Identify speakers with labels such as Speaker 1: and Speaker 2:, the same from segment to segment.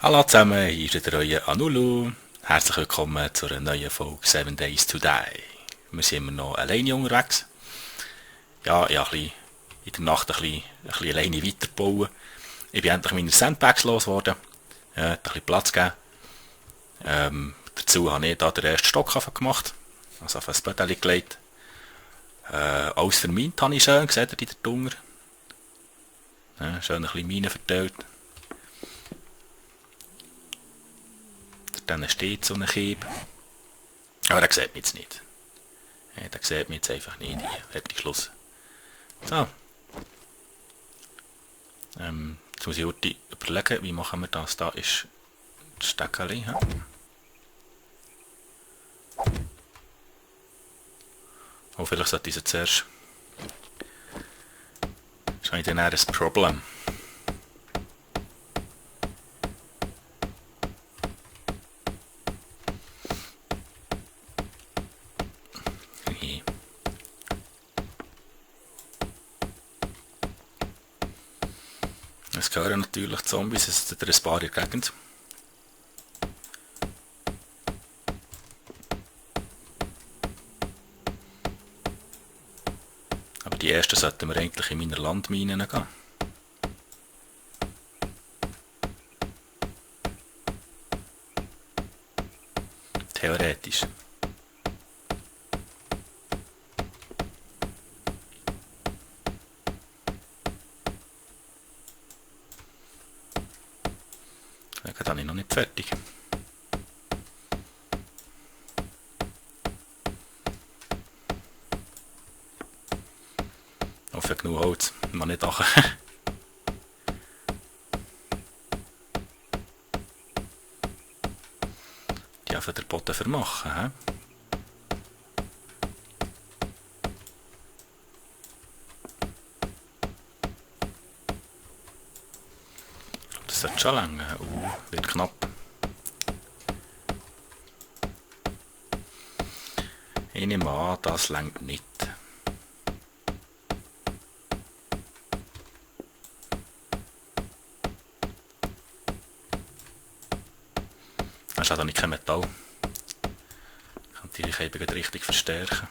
Speaker 1: Hallo zusammen, hier ist wieder euer Anulu. Herzlich willkommen zu einer neuen Folge 7 Days to Die. Wir sind immer noch alleine unterwegs. Ja, ich habe in der Nacht ein bisschen alleine weitergebaut. Ich bin endlich meine Sandbags losgeworden. Ein bisschen Platz gegeben. Dazu habe ich hier den ersten Stock gemacht. Also auf ein Böttchen gelegt. Alles vermint habe ich schön, seht ihr da drunter. Schön ein bisschen Minen verteilt. Dann steht so ein Kieb. Aber der sieht mich jetzt nicht. Der sieht mich jetzt einfach nicht. Hier, die Schluss. So. Jetzt muss ich heute überlegen, wie machen wir das. Da ist das Steckeli. Ja. Oh, vielleicht sollte ich zuerst. Das habe ich dann eher ein Problem. Es gehören natürlich Zombies, es sind ein paar in der Gegend. Aber die ersten sollten wir eigentlich in meiner Landmine gehen. Theoretisch. Da bin ich noch nicht fertig. Hoffe genug Holz, man nicht lachen. Die haben den Boden vermachen. He? Das sollte schon länger. Wird knapp. Ich nehme an, das reicht nicht. Das ist auch nicht kein Metall. Ich kann die Reibung richtig verstärken.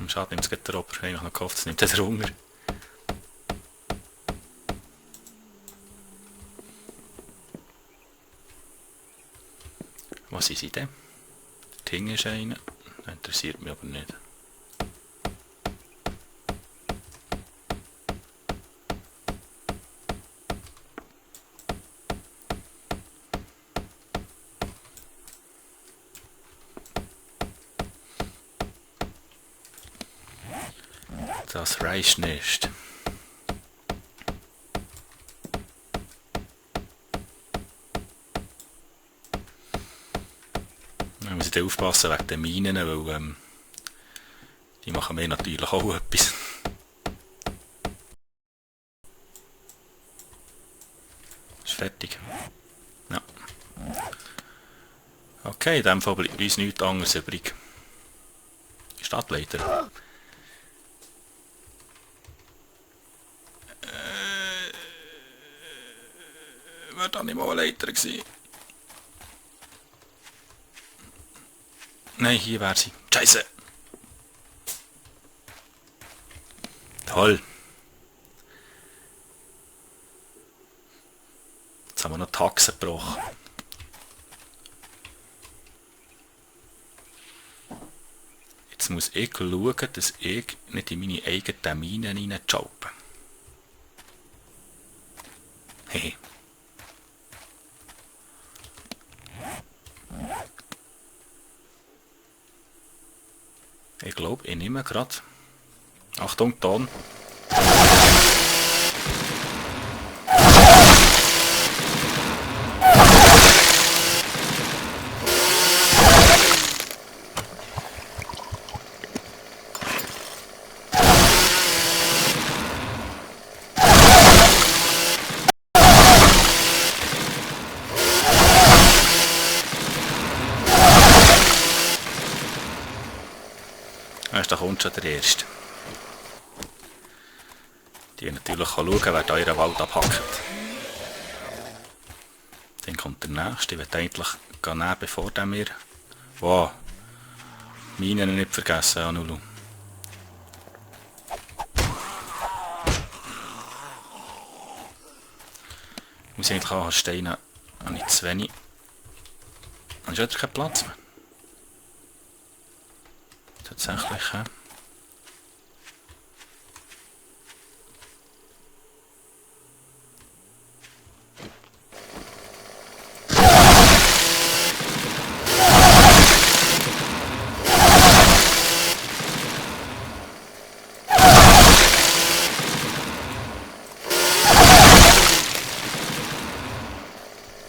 Speaker 1: Schade, nimmt es der Ober. Ich habe noch gehofft, es nimmt der Hunger. Was ist denn? Der Ting ist einer. Das interessiert mich aber nicht. Das reicht nicht. Da muss ich aufpassen wegen den Minen, weil die machen mir natürlich auch etwas. Ist fertig. Ja. Okay, in dem Fall bleibt uns nichts anderes übrig. Stadtleiter. War da nicht mal ein Leiter gewesen? Nein, hier wäre sie. Scheiße! Toll! Jetzt haben wir noch die Haxen gebrochen. Jetzt muss ich schauen, dass ich nicht in meine eigenen Minen reinschaupe. Hehe. Ich glaube, ich nehme gerade. Achtung, Ton. da kommt schon der Erste. Die natürlich schauen, wer euren Wald abhackt. Dann kommt der Nächste. Ich will eigentlich nehmen, bevor der mir... Wow! Minen nicht vergessen, Anulu. Ich muss eigentlich auch Steine... Habe ich zu wenig. Dann ist kein Platz mehr. Tatsächlich, ja.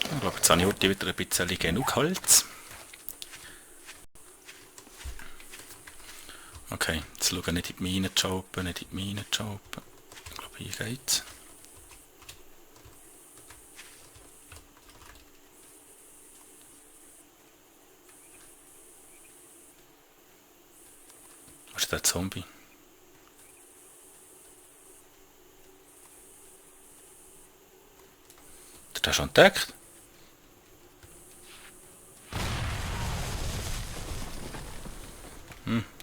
Speaker 1: Ich glaube, jetzt habe ich heute wieder ein bisschen genug Holz. Okay, jetzt schauen nicht in die Mine chopen, nicht in die Mine chopen. Ich glaube, hier geht's. Was ist der Zombie? Hat er schon entdeckt?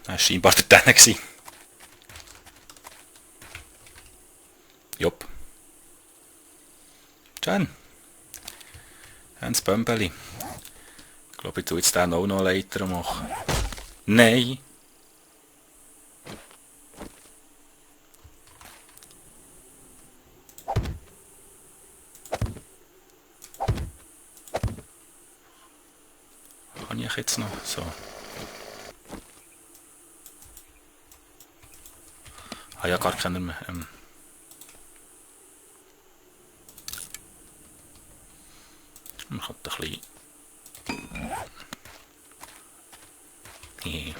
Speaker 1: Das war scheinbar der Däne. Jupp. Schön. Hans Bömbeli. Ich glaube, ich tue jetzt den auch noch Leiter machen. Nein! Kann ich jetzt noch? So. Ja, gar keiner mehr. Man kann ein bisschen... Yeah.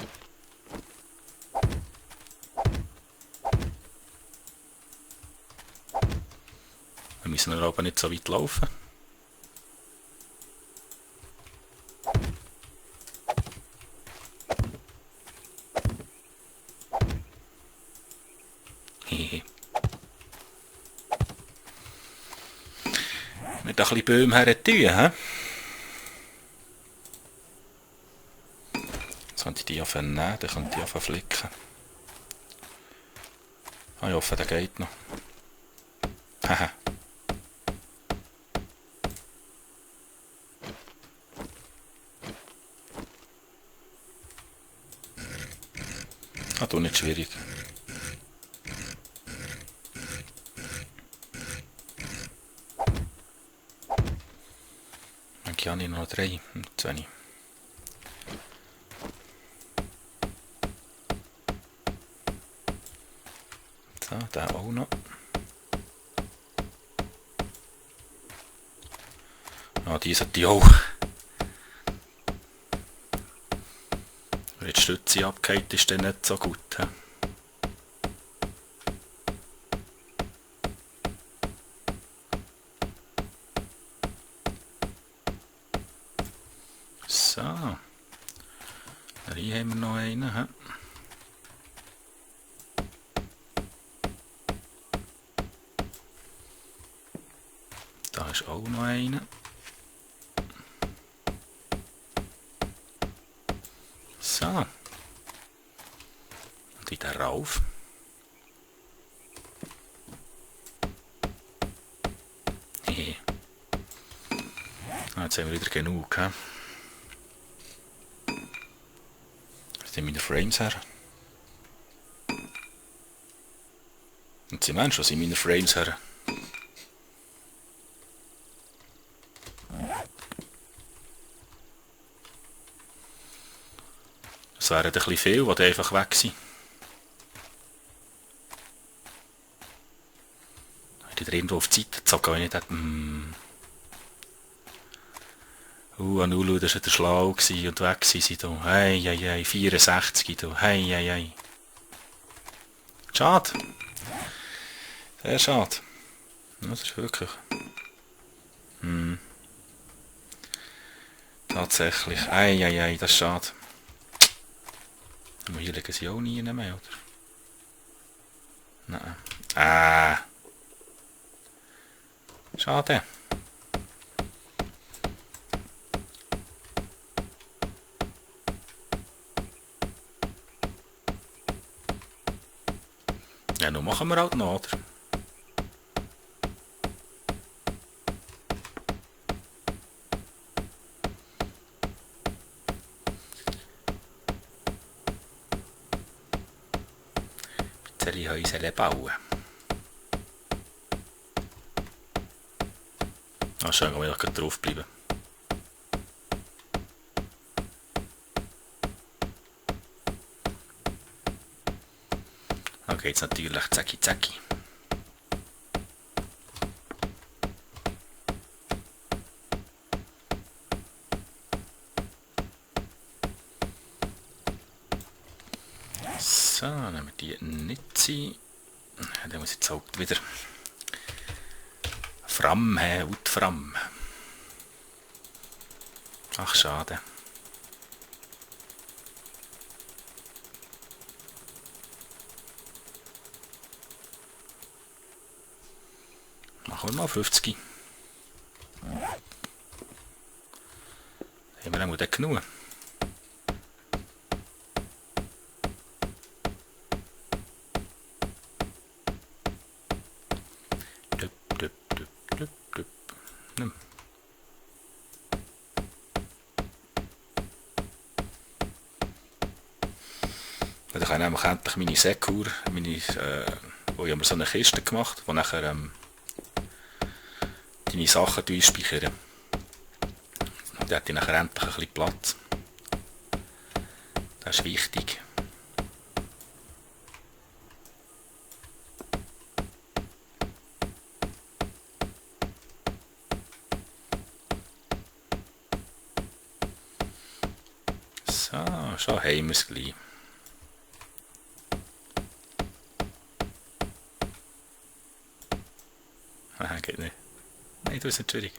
Speaker 1: Wir müssen aber nicht so weit laufen. Mit ein bisschen Bäume her tun, hä? Jetzt könnte ich die anfangen nehmen, dann könnte ich anfangen flicken. Ah, ich hoffe, der geht noch. Haha. Ah, du nicht schwierig. Dann habe ich noch 3. Zu wenig. So, der auch noch. Ah, die sollte ich auch. Wenn die Stütze abgeht, ist dann nicht so gut. He? So. Hier haben wir noch einen. He? Da ist auch noch einer. So. Und wieder rauf. Hehe. Ah, jetzt haben wir wieder genug. He? Was sind meine Frames her? Und sie meinen, was sind meine Frames her? Es wären ein bisschen viel, die einfach weg sind. Wenn ich irgendwo auf die Seite gezogen, wenn ich nicht Anulu, das war wieder schlau und weg sind sie da. Hei, hei, hei, 64 da. Hei, hei, hei. Schade. Sehr schade. Das ist wirklich... Tatsächlich. Ei, ei, ei, das ist schade. Aber hier liegen sie auch nie mehr, oder? Nein. Ah. Schade. Ja, nun machen wir halt noch, oder? Ein bisschen Häuschen bauen. Ah, schön, kann ich gleich drauf bleiben. Dann geht's natürlich zacki zacki. So, nehmen wir die Nitze. Dann muss ich jetzt halt wieder Fram haben, Fram. Ach, schade. Machen wir mal 50. Haben wir dann genug? Dann kann ich nämlich endlich meine Sekur, wo ich mir so eine Kiste gemacht, wo nachher deine Sachen einspeichern. Und da hat ich nachher endlich ein bisschen Platz. Das ist wichtig. So, schon haben wir es gleich. Aha, geht nicht. Nein, du bist nicht schwierig.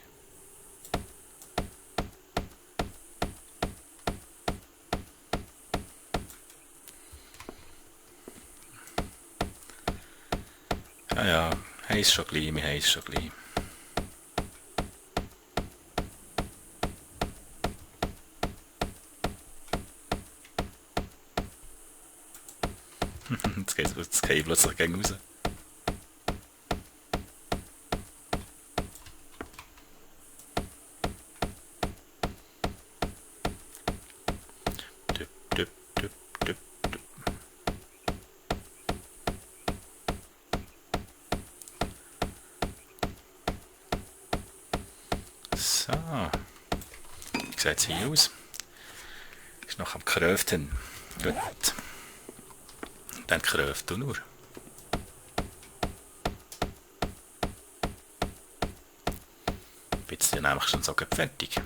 Speaker 1: Ja, ja, wir haben es schon gleich. Jetzt geht es plötzlich gegen raus. So. Wie sieht es hier aus? Ist noch am Kröften. Gut. Dann kröft du nur. Jetzt sind nämlich schon so fertig.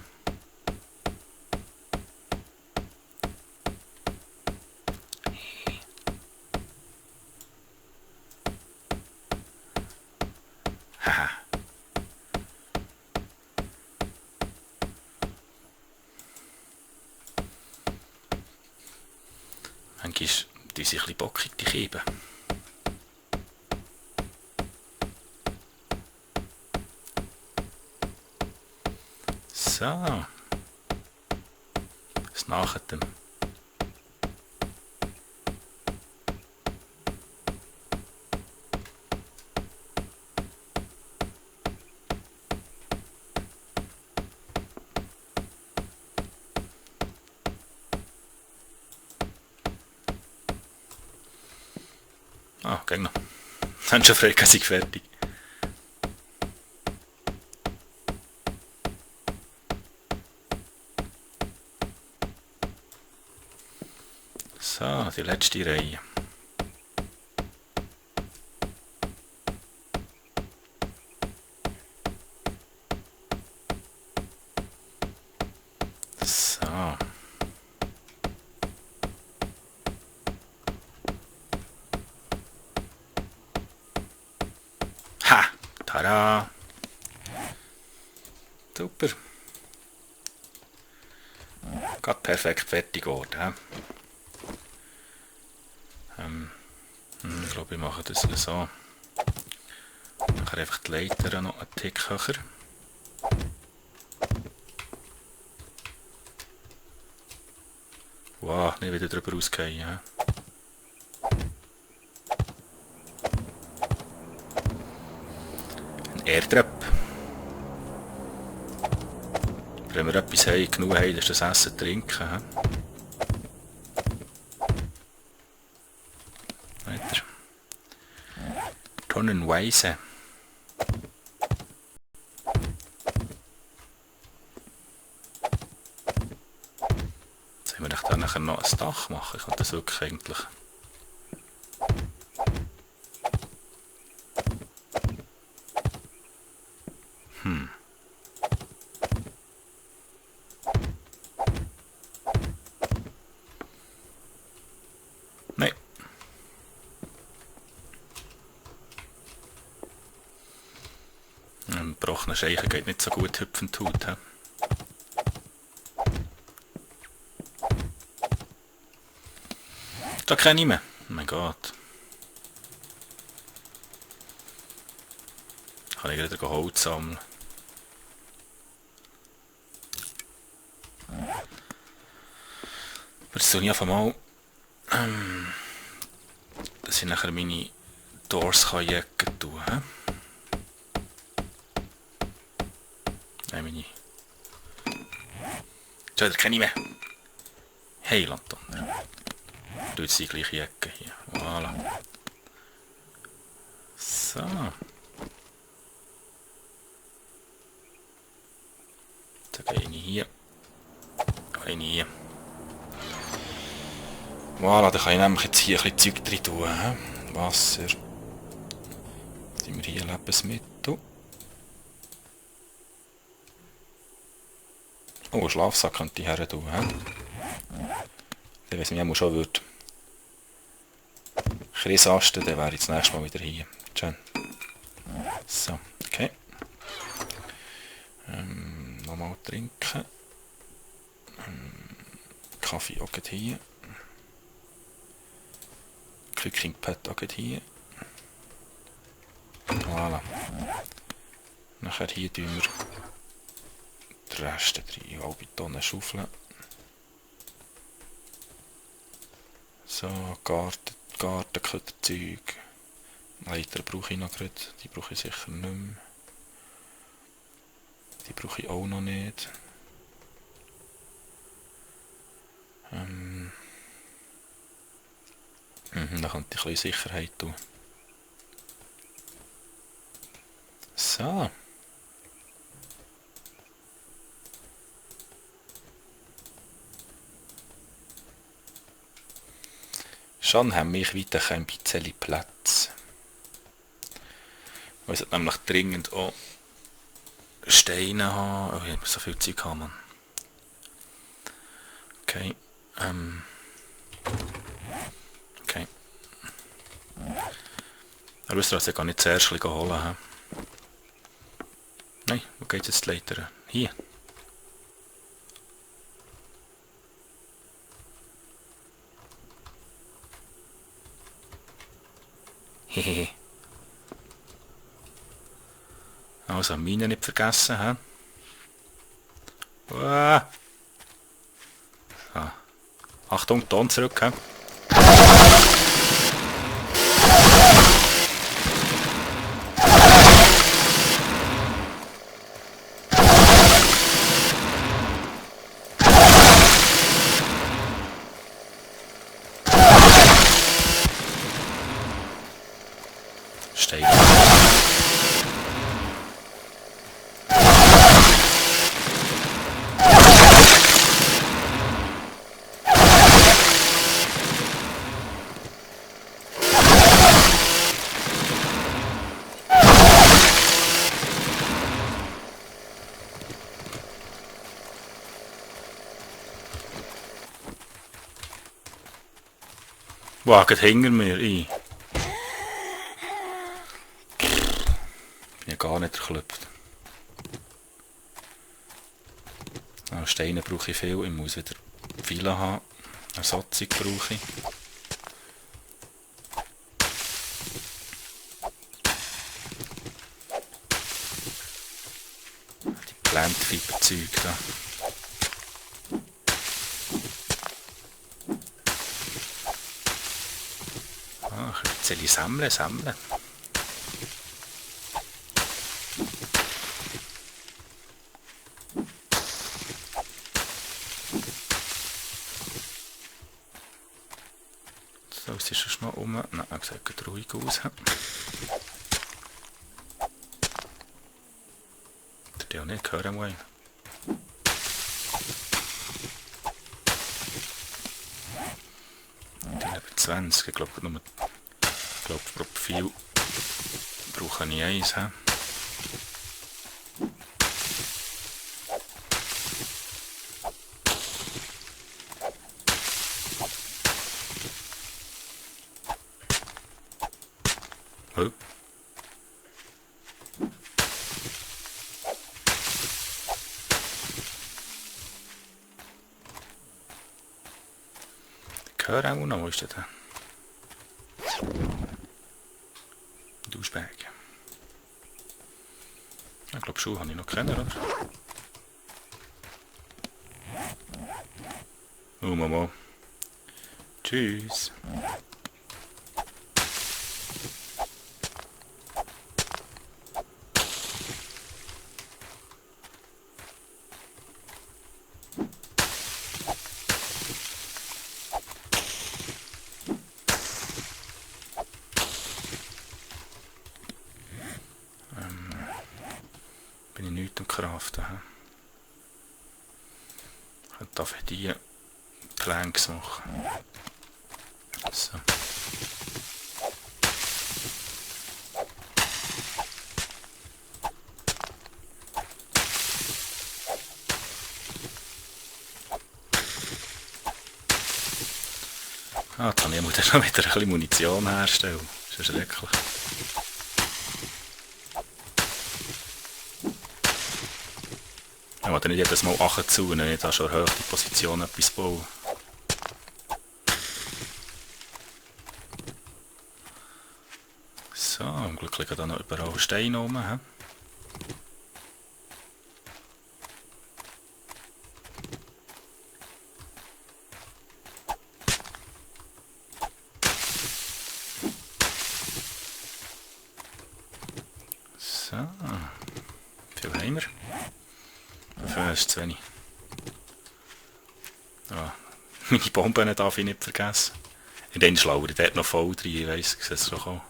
Speaker 1: Haha. Manchmal tun sie ein bisschen bockig, die Kieben. So. Das nachher dem. Ah, geh noch. Dann schon frühzeitig fertig. So, die letzte Reihe. So. Ha! Tada! Super. Gerade perfekt fertig geworden. Ich glaube, ich mache das so. Nachher einfach die Leiter noch einen Tick höher. Wow, nicht wieder drüber rausgehen. Ja. Ein Airdrop. Wenn wir etwas haben, genug haben, ist das Essen trinken. He? Weiter. Tonnenweise. Jetzt haben wir dann nachher noch ein Dach machen. Ich kann das wirklich eigentlich. Nein. Ein gebrochener Scheichen geht nicht so gut hüpfend Haut. He? Da kenne ich mehr. Oh mein Gott. Kann ich wieder Holz sammeln. Aber jetzt tue ich einfach mal, dass ich nachher meine Doors jacken tun kann. Nein, meine... So, das kenne ich mehr. Hey, Landtonner. Du jetzt die gleiche Jacke hier. Voilà. So. Dann gehe ich hier. Eine hier. Voilà, dann kann ich nämlich jetzt hier ein bisschen Zeug drin tun. He? Wasser. Sind wir hier Lebensmittel. Oh, einen Schlafsack könnte ich her tun. Dann weiss ich, ich schon würde Chrisasten, dann wäre ich das nächste Mal wieder hier. Schön. So, okay. Nochmal trinken. Kaffee auch hier. Cooking Pad auch hier. Voilà. Nachher hier tun wir den Rest 3,5 Tonnen schaufeln. So, Gartenkütterzeug. Leiter brauche ich noch gerade. Die brauche ich sicher nicht mehr. Die brauche ich auch noch nicht. Da könnte ich ein bisschen Sicherheit tun. So. Schon haben wir weiter ein bisschen Platz. Wir sollten nämlich dringend auch Steine haben. Oh, ich habe so viel Zeug haben, Mann. Okay. Okay. Er wüsste, dass ich gar nicht zuerst holen. He? Nein, wo geht jetzt die Leiter? Hier. Hehehe. Also Mine nicht vergessen. He? Ah. Achtung, Ton zurück. He? Stein. Wagen hinter mir ein. Bin ja gar nicht erklüpft. Steine brauche ich viel, ich muss wieder viele haben. Ersatzung brauche ich. Plant-Fiber-Zeug da. Ah, Kürzeli sammeln. So, es ist schon noch rum. Nein, er sieht ruhig aus. Der auch nicht hören wollen. Die haben 20. Ich glaube, pro Profil brauche ich eins. Oh. Ich höre auch noch, wo ist der da? Duschbag. Ich glaube, Schuhe habe ich noch kennen, oder? Oh, Mama. Tschüss. Bin ich nichts am Craften. Ich darf die Planks machen. So. Ah, jetzt muss ich schon wieder ein bisschen Munition herstellen. Das ist schrecklich. Ich will nicht jedes Mal zu, wenn ich da schon hoch die Position etwas baue. So, zum Glück liegen da noch überall Steine rum. He? So, wie viel haben wir? 5 ist zu wenig. Ah, meine Bomben darf ich nicht vergessen. In den Schlauer, der hat noch voll drin, ich weiss, ich sehe es doch auch.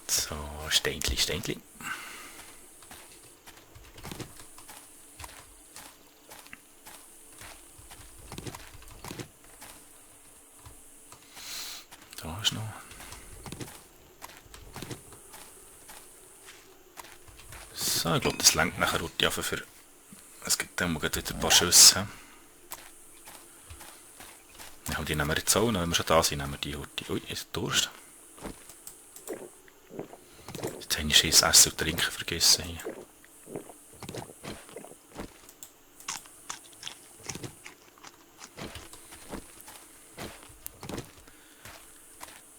Speaker 1: So, Steinchen. Da ist noch. So, ich glaube, das lenkt nachher für. Es gibt dann wieder ein paar Schüsse. Ja, die nehmen wir jetzt auch noch. Wenn wir schon da sind, nehmen wir die Hurti. Ui, ist Durst. Jetzt habe ich das Essen und Trinken vergessen hier.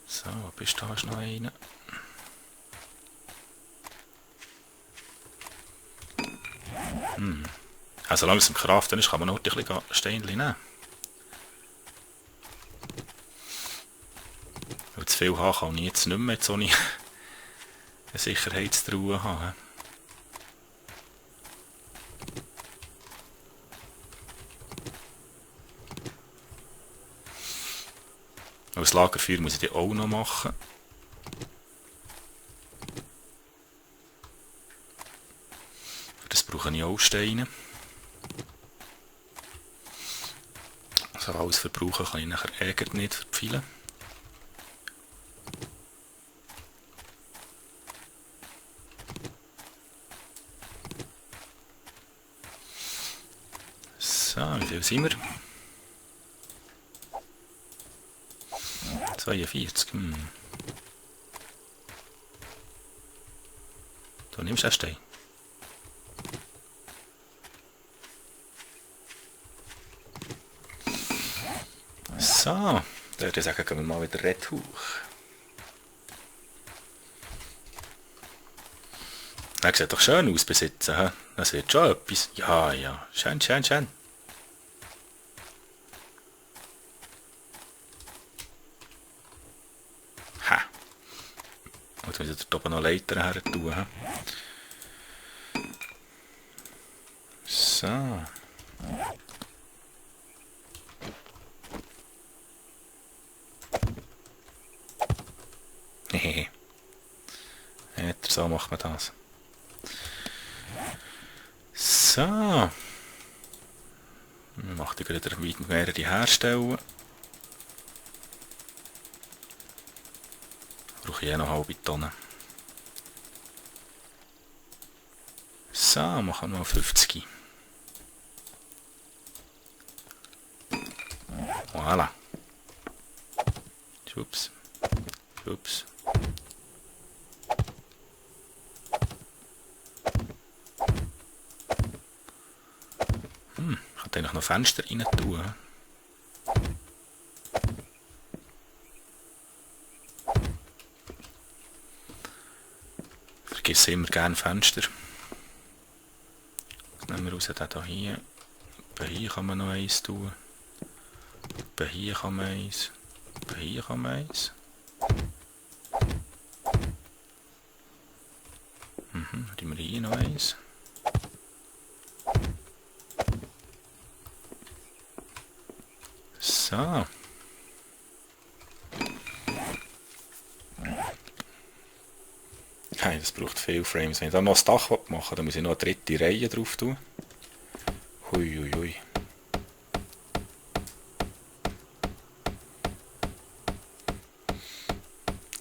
Speaker 1: So, bist du da? Ist noch einer. Also solange es im Craften ist, kann man noch ein bisschen Steinchen nehmen. Weil zu viel haben kann ich jetzt nicht mehr, jetzt ohne eine Sicherheitstruhe haben. Das Lagerfeuer muss ich die auch noch machen. Für das brauche ich auch Steine. Also alles verbrauchen kann ich nachher nicht verpfeilen. So, wie viel sind wir? 42. Du nimmst einen Stein. So, da würde ich sagen, gehen wir mal wieder red hoch. Das sieht doch schön aus bis jetzt. He? Das wird schon etwas. Ja, ja. Schön, schön, schön. Ha. Jetzt muss ich da oben noch Leiter her tun. He? So. Hehehe. So macht man das. So. Wir machen gerade mehrere herstellen. Brauche ich noch eine halbe Tonne. So, machen wir mal 50. Voilà. Schwupps. Schwupps. Ich könnte eigentlich noch Fenster rein tun. Ich vergesse immer gerne Fenster. Jetzt nehmen wir raus den hier. Hier kann man noch eins tun. Hier kann man eins. Hier kann man eins. Dann tun wir hier noch eins. So. Hey, das braucht viele Frames. Wenn ich da noch das Dach machen will, dann muss ich noch eine dritte Reihe drauf tun. Hui, hui, hui.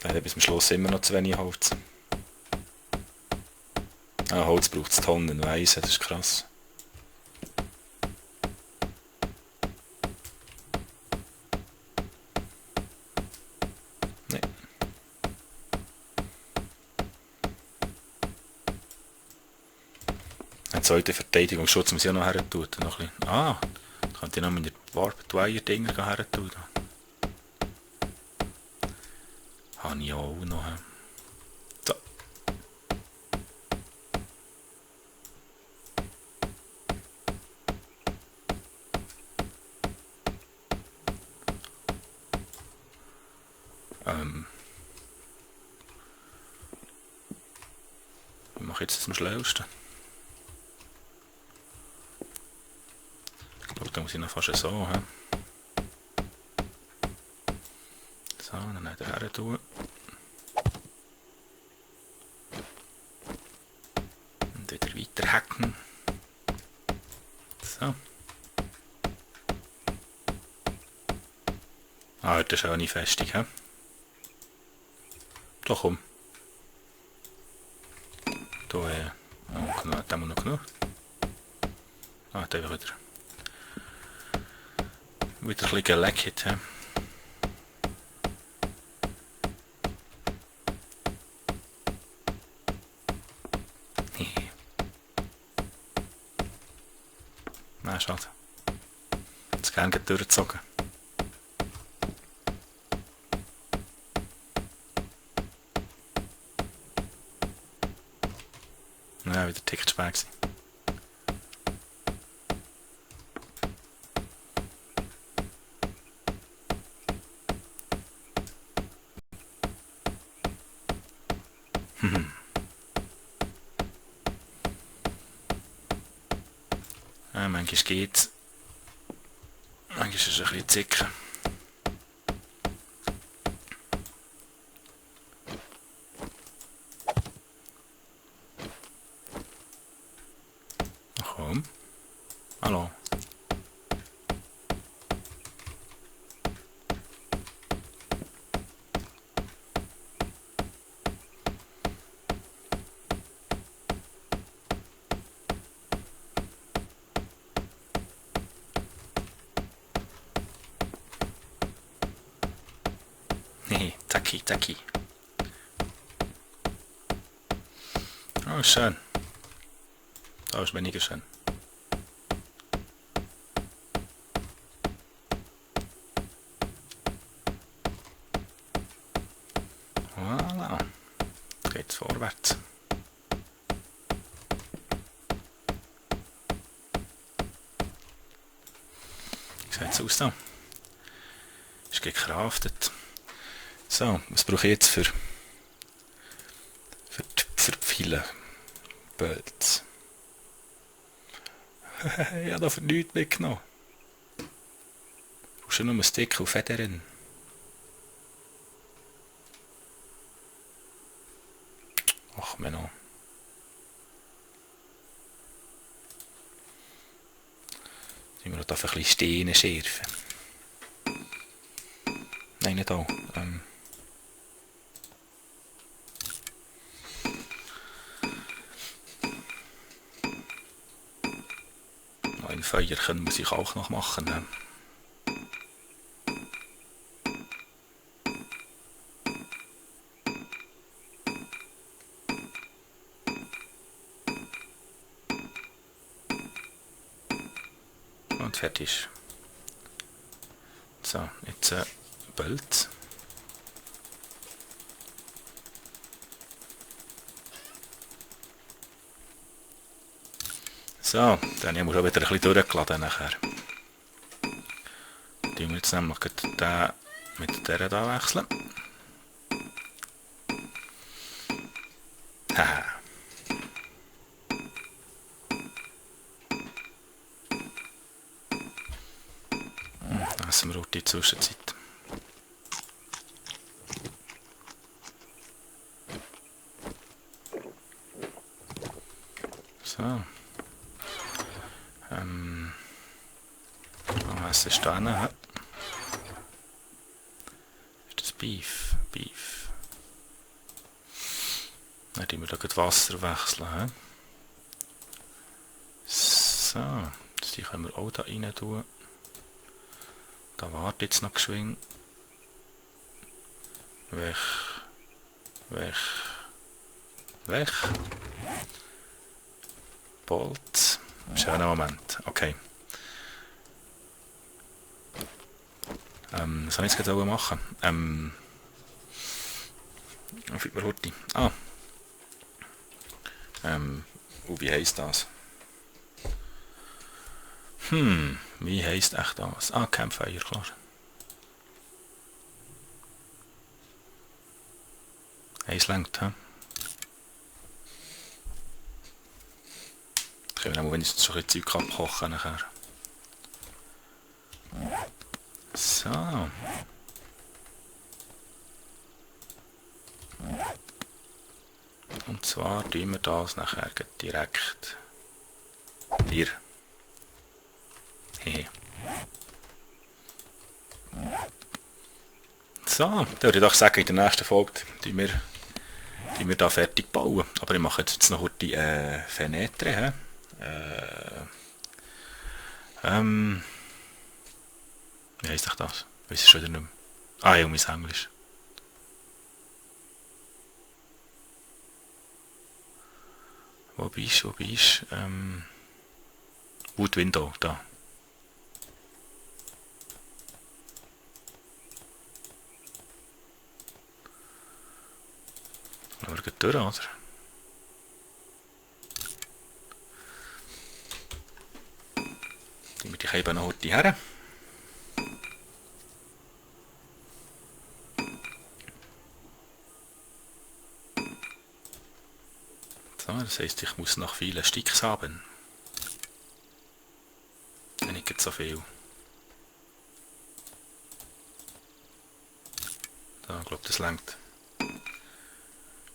Speaker 1: Leider bis zum Schluss immer noch zu wenig Holz. Ah, Holz braucht es tonnenweise, das ist krass. Nee. Ein zweiter Verteidigungsschutz muss ich auch noch her tun. Noch ein bisschen. Ah, da könnte ich noch meine Warped Wire Dinger her tun. Habe ich auch noch. So. Wie mache ich jetzt das am schlausten? Ich glaube, da muss ich noch fast so. He? So, dann nicht her tun. Und wieder weiter hacken. So. Ah, das ist auch nicht festig, he? Doch, komm. Da, hat wir noch genug. Ah, da wieder ein bisschen geleckt, he? Nein, schade. Jetzt gerne durchgezogen. Ja, wieder Ticket spät gewesen. Ja, manchmal geht's. Manchmal ist es ein bisschen zicker. Ach komm. Hallo. Nee, zacki, zacki. Oh, schön. Da ist weniger schön. Voilà. Geht's vorwärts. Wie sieht es aus da? Ist gecraftet. So, was brauche ich jetzt für viele Bolts? Ich habe da für nichts mitgenommen. Du brauchst nur einen Stick und Federn. Ach, mir noch. Sollen wir noch da ein bisschen Steine schärfen? Nein, nicht auch. Ein Feuer können wir sich auch noch machen. Ne? Und fertig. So, jetzt Bolz. So, dann haben wir schon wieder ein bisschen durchgeladen nachher. Dann wir jetzt nämlich den mit der da wechseln. Haha. Essen wir auch die Zwischenzeit. So. Was ist da noch? Ist das Beef? Beef. Dann tun wir da das Wasser wechseln. So. Die können wir auch da rein tun. Da wartet jetzt noch geschwind. Weg. Weg. Weg. Bolt. Schöner Moment. Okay. Was soll ich jetzt gerade machen? Wie heute? Ah. Und wie heisst das? Wie heisst echt das? Ah, Campfire, klar. Eins längt, hä? Können wir auch wenigstens schon ein bisschen Zeug abkochen nachher. So. Und zwar tun wir das nachher direkt hier. So, dann würde ich doch sagen, in der nächsten Folge tun wir da fertig bauen. Aber ich mache jetzt noch die Fenêtre. Wie heisst das? Weiss ich schon wieder nicht mehr. Ah ja, mein Englisch. Wo bist du? Wood Window, da. Schauen wir durch, oder? Nehmen wir die Käbe noch heute her. So, das heisst, ich muss noch viele Sticks haben. Nicht so viel. Da, ich glaube, das reicht. Ich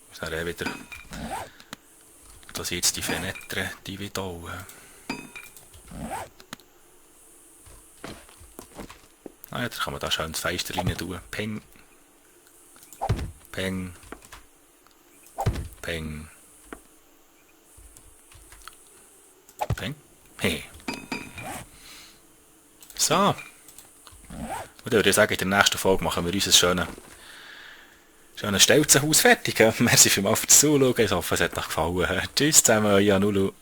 Speaker 1: muss dann wieder, dass jetzt die Fenêtre, die wieder da. Ah ja, da kann man da schön das Fenster rein tun. Peng. Peng. Peng. Peng. Hey. So. Und dann würde ich sagen, in der nächsten Folge machen wir unser schönes Stelzenhaus fertig. Merci vielmals fürs Zuschauen. Ich hoffe, es hat euch gefallen. Tschüss zusammen, euer Nulu.